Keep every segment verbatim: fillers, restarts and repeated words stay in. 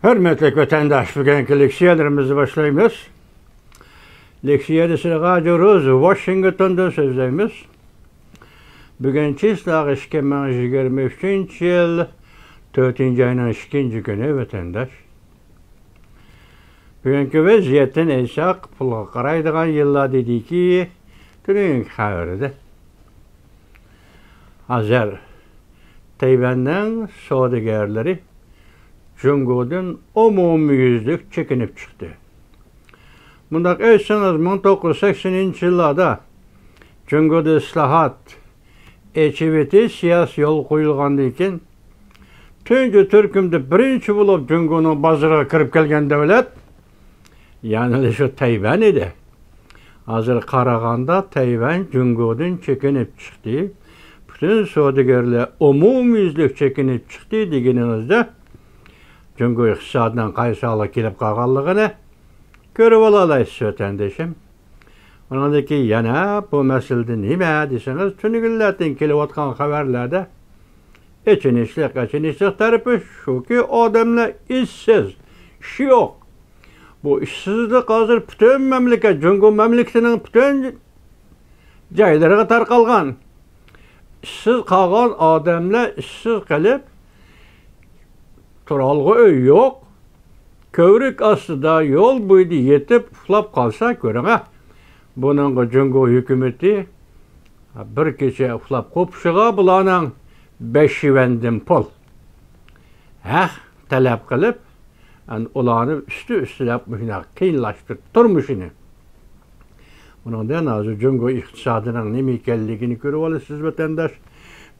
ھۆرمەتلىك ۋەتەنداش، بۈگۈنكى لېكسىيەلىرىمىزنى باشلايمىز. لېكسىيەدە سىلەرگە ھاجى روز ۋاشىنگتوندىن سۆزلەيمىز. بۈگۈن چىسلاغ ئىككى مىڭ يىگىرمە ئۈچىنچى يىل، تۆتىنچى ئاينىڭ ئىككىنچى كۈنى، ۋەتەنداش. بۈگۈنكى ۋەزىيەتتىن ئېيتساق، پۇلغا قارايدىغان يىللار دېدىكى، تۈنۈگۈنكى خەۋىرىدە. ھازىر تەيۋەننىڭ سودىگەرلىرى جۇڭگودىن ئومۇميۈزلۈك چېكىنىپ چىقتى. مۇنداق ئېيتسىڭىز، مىڭ توققۇز يۈز سەكسىنىنچى يىللاردا جۇڭگودا ئىسلاھات، ئېچىۋېتىش سىياسىتى يولغا قويۇلغاندىن كېيىن، تۇنجى تۈركۈمدە بىرىنچى بولۇپ جۇڭگونىڭ بازىرىغا كىرىپ كەلگەن دۆلەت يەنىلا شۇ تەيۋەن ئىدى. ھازىر قارىغاندا، تەيۋەن جۇڭگودىن چېكىنىپ چىقتى. پۈتۈن سودىگەرلەر ئومۇميۈزلۈك چېكىنىپ چىقتى دېگىنىڭىزدە، جۇڭگو ئىقتىسادىنىڭ قايسى ھالغا كېلىپ قالغانلىقىنى كۆرۈۋالالايسىز، ۋەتەندىشىم. ئۇنىڭدىن كېيىن يەنە بۇ مەسىلىدە نېمە دېسىڭىز، تۈنۈگۈنلەردىن كېلىۋاتقان خەۋەرلەردە ئېچىنىشلىق، ئېچىنىشلىق تەرىپى شۇكى، ئادەملەر ئىشسىز، ئىشى يوق. بۇ ئىشسىزلىق ھازىر پۈتۈن مەملىكەت، جۇڭگو مەملىكىتىنىڭ پۈتۈن جايلىرىغا تارقالغان. ئىشسىز قالغان ئادەملەر ئىشسىز قېلىپ، تۇرالغۇ ئۆي يوق. كۆۋرۈك ئاستىدا، يول بويىدا يېتىپ ئۇخلاپ قالسا، كۆرۈڭە. بۇنىڭغا جۇڭگو ھۆكۈمىتى بىر كېچە ئۇخلاپ قوپۇشىغا بۇلارنىڭ بەش يۈەندىن پۇل ھەق تەلەپ قىلىپ، ئەن، ئۇلارنى ئۈستى ئۈستىلەپ مۇشۇنداق قىيىنلاشتۇرۇپ تۇرمۇشىنى. بۇنىڭدىن ھازىر جۇڭگو ئىقتىسادىنىڭ نېمە ئىكەنلىكىنى كۆرۈۋالىسىز، ۋەتەنداش.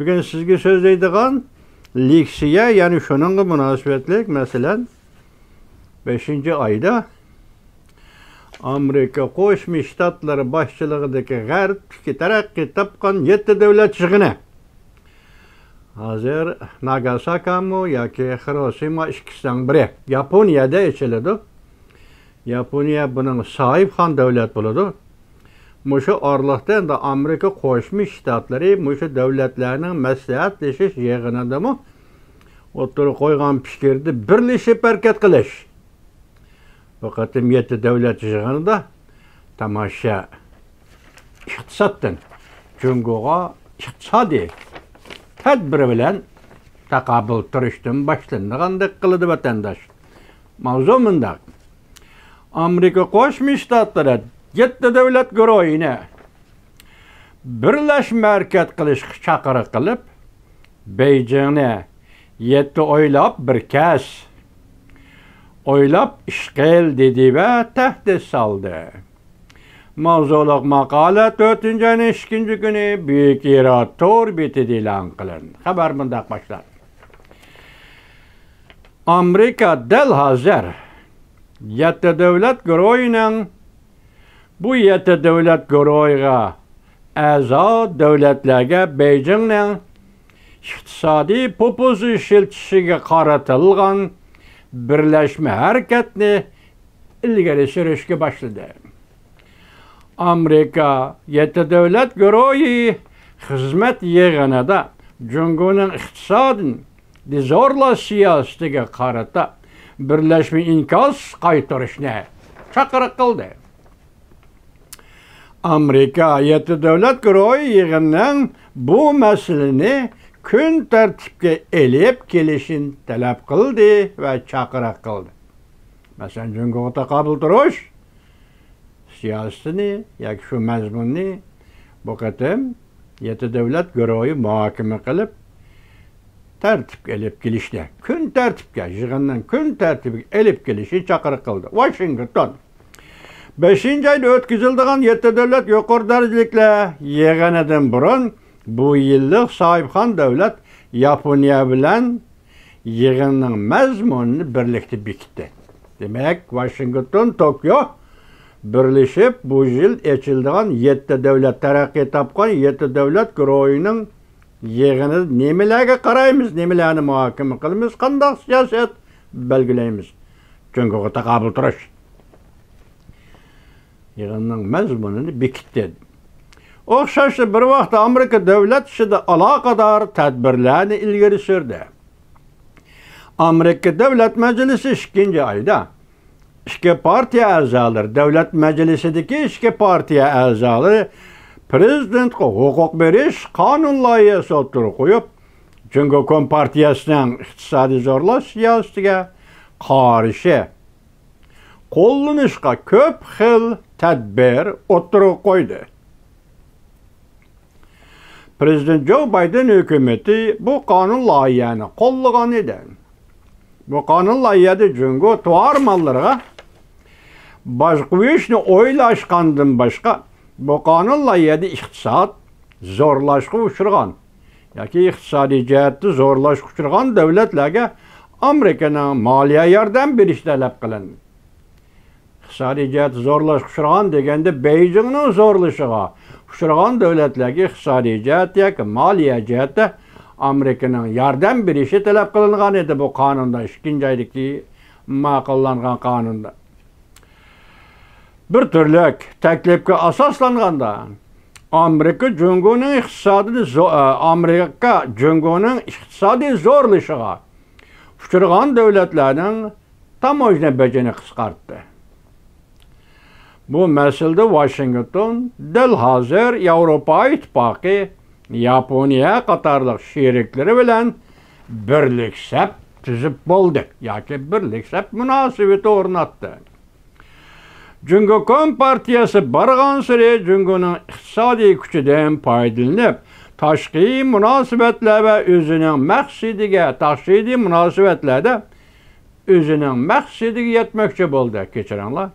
بۈگۈن سىزگە سۆزلەيدىغان لېكسىيە يەنە شۇنىڭغا مۇناسىۋەتلىك. مەسىلەن، بەشىنچى ئايدا ئامېرىكا قوشما شتاتلىرى باشچىلىقىدىكى غەربتىكى تەرەققىي تاپقان يەتتە دۆلەت يىغىنى. ھازىر ناگاساكامۇ ياكى خىروشىما ئىككىسىنىڭ بىرى ياپونىيەدە ئېچىلىدۇ. ياپونىيە بۇنىڭ ساھىبخان دۆلەت بولىدۇ. مۇشۇ ئارىلىقتا ئەمدى ئامېرىكا قوشما شتاتلىرى مۇشۇ دۆلەتلەرنىڭ مەسلىھەتلىشىش يىغىنىدىمۇ ئوتتۇرىغا قويغان پىكىردە بىرلىشىپ ھەرىكەت قىلىش. بۇ قېتىم يەتتە دۆلەت يىغىنىدا تاماشا ئىقتىسادتىن، جۇڭگوغا ئىقتىسادىي تەدبىر بىلەن تاقابىل تۇرۇشتىن باشلىنىدىغاندەك قىلىدۇ، ۋەتەنداش. ماۋزۇ مۇنداق. ئامېرىكا قوشما شتاتلىرى يەتتە دۆلەت گۇرۇھىنى بىرلەشمە ھەرىكەت قىلىشقا چاقىرىق قىلىپ، بېيجىڭنى يەتتە ئويلاپ بىر كەس، ئويلاپ ئىش قىل دېدى ۋە تەھدىت سالدى. ماۋزۇلۇق ماقالە تۆتىنچى ئاينىڭ ئىككىنچى كۈنى بۈيۈك ئىرا تور بېتىدە ئېلان قىلىندى. خەۋەر مۇنداق باشلاندى. ئامېرىكا دەل ھازىر يەتتە دۆلەت گۇرۇھىنىڭ، بۇ يەتتە دۆلەت گۇرۇھىغا ئەزا دۆلەتلەرگە بېيجىڭنىڭ ئىقتىسادىي پوپۇزا ئىشلىتىشىگە قارىتىلغان بىرلەشمە ھەرىكەتنى ئىلگىرى سۈرۈشكە باشلىدى. ئامېرىكا يەتتە دۆلەت گۇرۇھى خىزمەت يىغىنىدا جۇڭگونىڭ ئىقتىسادنى زورلاش سىياسىتىگە قارىتا بىرلەشمە ئىنكاس قايتۇرۇشنى چاقىرىق قىلدى. ئامېرىكا يەتتە دۆلەت گۇرۇھى يىغىننىڭ بۇ مەسىلىنى كۈن تەرتىپكە ئېلىپ كېلىشىنى تەلەپ قىلدى ۋە چاقىرىق قىلدى. مەسىلەن، جۇڭگوغا تاقابىل تۇرۇش سىياسىتىنى ياكى شۇ مەزمۇننى بۇ قېتىم يەتتە دۆلەت گۇرۇھى مۇھاكىمە قىلىپ، تەرتىپكە ئېلىپ كېلىشنى، كۈن تەرتىپكە، يىغىننىڭ كۈن تەرتىپىگە ئېلىپ كېلىشنى چاقىرىق قىلدى. ۋاشىنگتون. بەشىنچى ئايدا ئۆتكۈزۈلىدىغان يەتتە دۆلەت يۇقىرى دەرىجىلىكلەر يىغىنىدىن بۇرۇن، بۇ يىللىق ساھىبخان دۆلەت ياپونىيە بىلەن يىغىننىڭ مەزمۇنىنى بىرلىكتە بېكىتتى. دېمەك، ۋاشىنگتون، توكيو بىرلىشىپ، بۇ يىل ئېچىلىدىغان يەتتە دۆلەت، تەرەققىي تاپقان يەتتە دۆلەت گۇرۇھىنىڭ يىغىنىدا نېمىلەرگە قارايمىز، نېمىلەرنى مۇھاكىمە قىلىمىز، قانداق سىياسەت بەلگىلەيمىز؟ جۇڭگوغا تاقابىل تۇرۇش. يىغىننىڭ مەزمۇنىنى بېكىتتى. ئوخشاشلا بىر ۋاقىتتا ئامېرىكا دۆلەت ئىچىدە ئالاقىدار تەدبىرلەرنى ئىلگىرى سۈردى. ئامېرىكا دۆلەت مەجلىسى ئىككىنچى ئايدا ئىككى پارتىيە ئەزالىرى، دۆلەت مەجلىسىدىكى ئىككى پارتىيە ئەزالىرى پرېزىدېنتقا ھوقۇق بېرىش قانۇن لايىھەسى ئوتتۇرىغا قويۇپ، جۇڭگو كومپارتىيەسىنىڭ ئىقتىسادىي زورلاش سىياسىتىگە قارشى قوللىنىشقا كۆپ خىل تەدبىر ئوتتۇرىغا قويدى. پرېزىدېنت جو بايدېن ھۆكۈمىتى بۇ قانۇن لايىھەنى قوللىغان ئىدى. بۇ قانۇن لايىھەدە جۇڭگو تاۋار ماللىرىغا باج قويۇشنى ئويلاشقاندىن باشقا، بۇ قانۇن لايىھەدە ئىقتىساد زورلاشقا ئۇچرىغان ياكى ئىقتىسادىي جەھەتتە زورلاشقا ئۇچرىغان دۆلەتلەرگە ئامېرىكىنىڭ مالىيە ياردەم بېرىشى تەلەپ قىلىندى. ئىقتىسادىي جەھەتتە زورلاشقا ئۇچرىغان دېگەندە، بېيجىڭنىڭ زورلىشىغا ئۇچرىغان دۆلەتلەرگە ئىقتىسادىي جەھەتتە ياكى مالىيە جەھەتتە ئامېرىكىنىڭ ياردەم بېرىشى تەلەپ قىلىنغان ئىدى بۇ قانۇندا، ئىككىنچى ئايدىكى ماقۇللانغان قانۇندا. بىر تۈرلۈك تەكلىپكە ئاساسلانغاندا، ئامېرىكا جۇڭگونىڭ ئىقتىسادىنى زو-، ئامېرىكا جۇڭگونىڭ ئىقتىسادىي زورلىشىغا ئۇچرىغان دۆلەتلەرنىڭ تاموژنا بېجىنى قىسقارتتى. بۇ مەسىلىدە ۋاشىنگتون دەل ھازىر ياۋروپا ئىتتىپاقى، ياپونىيە قاتارلىق شېرىكلىرى بىلەن بىرلىك سەپ تۈزۈپ بولدى ياكى بىرلىك سەپ مۇناسىۋىتى ئورناتتى. جۇڭگو كومپارتىيەسى بارغانسېرى جۇڭگونىڭ ئىقتىسادىي كۈچىدىن پايدىلىنىپ، تاشقى مۇناسىۋەتلەر ۋە ئۆزىنىڭ مەقسىتىگە، تاشقى مۇناسىۋەتلەردە ئۆزىنىڭ مەقسىتىگە يەتمەكچى بولدى. كەچۈرۈڭلار.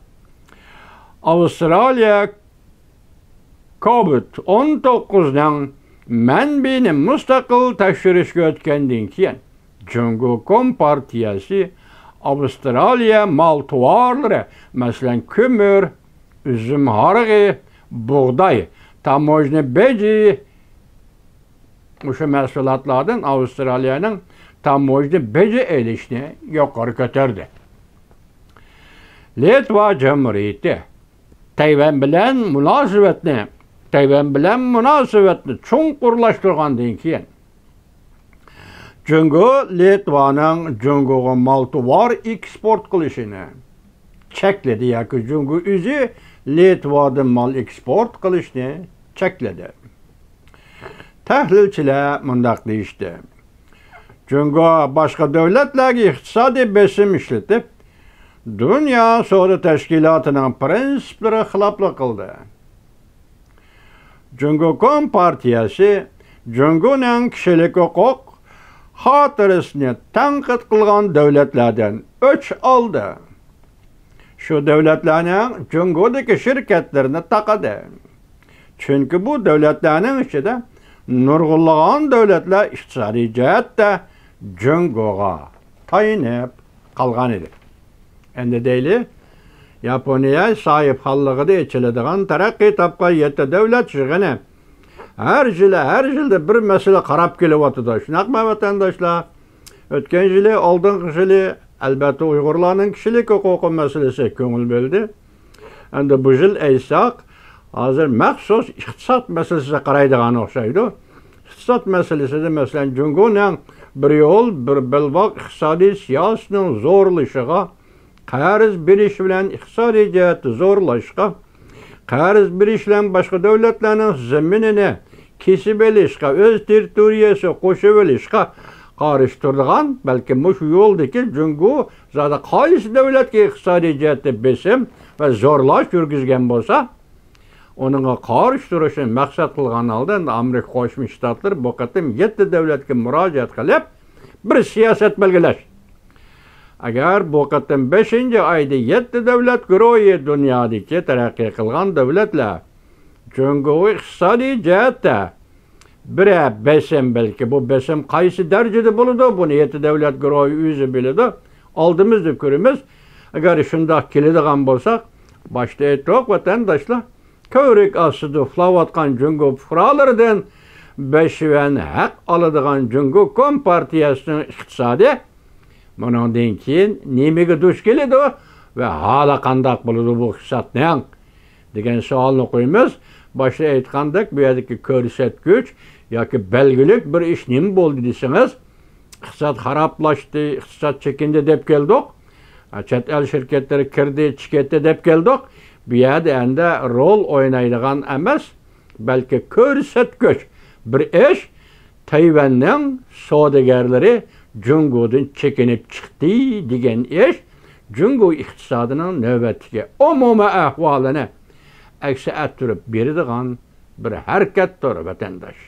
ئاۋسترالىيە كوۋىد ئون توققۇزنىڭ مەنبىنى مۇستەقىل تەكشۈرۈشكە ئۆتكەندىن كېيىن، جۇڭگو كومپارتىيەسى ئاۋسترالىيە مال تاۋارلىرى، مەسىلەن، كۆمۈر، ئۈزۈم ھارىقى، بۇغداي، تاموژنا بېجى، مۇشۇ مەھسۇلاتلاردىن ئاۋسترالىيەنىڭ تاموژنا بېجى ئېلىشنى يۇقىرى كۆتۈردى. لىتۋا جۇمھۇرىيىتى تەيۋەن بىلەن مۇناسىۋەتنى، تەيۋەن بىلەن مۇناسىۋەتنى چوڭقۇرلاشتۇرغاندىن كېيىن، جۇڭگو لىتۋانىڭ جۇڭگوغا مال تاۋار ئېكسپورت قىلىشىنى چەكلىدى ياكى جۇڭگو ئۆزى لىتۋادىن مال ئېكسپورت قىلىشنى چەكلىدى. تەھلىلچىلەر مۇنداق دېيىشتى: جۇڭگو باشقا دۆلەتلەرگە ئىقتىسادىي بېسىم ئىشلىتىپ، دۇنيا سودا تەشكىلاتىنىڭ پىرىنسىپلىرىغا خىلاپلىق قىلدى. جۇڭگو كومپارتىيەسى جۇڭگونىڭ كىشىلىك ھوقۇق خاتىرىسىنى تەنقىد قىلغان دۆلەتلەردىن ئۆچ ئالدى. شۇ دۆلەتلەرنىڭ جۇڭگودىكى شىركەتلىرىنى تاقىدى. چۈنكى بۇ دۆلەتلەرنىڭ ئىچىدە نۇرغۇنلىغان دۆلەتلەر ئىقتىسادىي جەھەتتە جۇڭگوغا تايىنىپ قالغان ئىدى. ئەمدى دەيلى، ياپونىيە ساھىبخانلىقىدا ئېچىلىدىغان تەرەققىي تاپقان يەتتە دۆلەت يىغىنى ھەر يىلى، ھەر يىلدا بىر مەسىلە قاراپ كېلىۋاتىدۇ. شۇنداقمۇ، ۋەتەنداشلار؟ ئۆتكەن يىلى، ئالدىنقى يىلى، ئەلبەتتە، ئۇيغۇرلارنىڭ كىشىلىك ھوقۇقى مەسىلىسى كۆڭۈل بۆلدى. ئەمدى بۇ يىل ئېيتساق، ھازىر مەخسۇس ئىقتىساد مەسىلىسىگە قارايدىغان ئوخشايدۇ. ئىقتىساد مەسىلىسىدە، مەسىلەن، جۇڭگونىڭ بىر يول، بىر بەلباغ ئىقتىسادىي سىياسىتىنىڭ زورلىشىغا، قەرز بېرىش بىلەن ئىقتىسادىي جەھەتتە زورلاشقا، قەرز بېرىش بىلەن باشقا دۆلەتلەرنىڭ زېمىنىنى كېسىپ ئېلىشقا، ئۆز تېررىتورىيەسىگە قوشۇۋېلىشقا قارشى تۇرىدىغان، بەلكى مۇشۇ يولدىكى جۇڭگو زادى قايسى دۆلەتكە ئىقتىسادىي جەھەتتە بېسىم ۋە زورلاش يۈرگۈزگەن بولسا، ئۇنىڭغا قارشى تۇرۇشنى مەقسەت قىلغان ھالدا، ئەمدى ئامېرىكا قوشما شتاتلىرى بۇ قېتىم يەتتە دۆلەتكە مۇراجىئەت قىلىپ، بىر سىياسەت بەلگىلەش. ئەگەر بۇ قېتىم بەشىنچى ئايدا يەتتە دۆلەت گۇرۇھى دۇنيادىكى تەرەققىي قىلغان دۆلەتلەر جۇڭگوغا ئىقتىسادىي جەھەتتە بىرەر بېسىم، بەلكى بۇ بېسىم قايسى دەرىجىدە بولىدۇ، بۇنى يەتتە دۆلەت گۇرۇھى ئۆزى بىلىدۇ، ئالدىمىزدا كۆرىمىز. ئەگەر شۇنداق كېلىدىغان بولساق، باشتا ئېيتتۇق، ۋەتەنداشلار، كۆۋرۈك ئاستىدا ئۇخلاۋاتقان جۇڭگو پۇقرالىرىدىن بەش يۈەن ھەق ئالىدىغان جۇڭگو كومپارتىيەسىنىڭ ئىقتىسادى مۇنىڭدىن كېيىن نېمىگە دۇچ كېلىدۇ ۋە ھالى قانداق بولىدۇ بۇ ئىقتىسادنىڭ دېگەن سوئالنى قويىمىز. باشتا ئېيتقاندەك، بۇ يەردىكى كۆرسەتكۈچ ياكى بەلگىلىك بىر ئىش نېمە بولدى دېسىڭىز، ئىقتىساد خارابلاشتى، ئىقتىساد چېكىندى دەپ كەلدۇق. چەت ئەل شىركەتلىرى كىردى، چىقىتتى دەپ كەلدۇق. بۇ يەردە ئەندى رول ئوينايدىغان ئەمەس، بەلكى كۆرسەتكۈچ بىر ئىش. تەيۋەننىڭ سودىگەرلىرى جۇڭگودىن چېكىنىپ چىقتى دېگەن ئىش جۇڭگو ئىقتىسادىنىڭ نۆۋەتتىكى ئومۇمىي ئەھۋالىنى ئەكس ئەتتۈرۈپ بېرىدىغان بىر ھەرىكەتتۇر، ۋەتەنداش.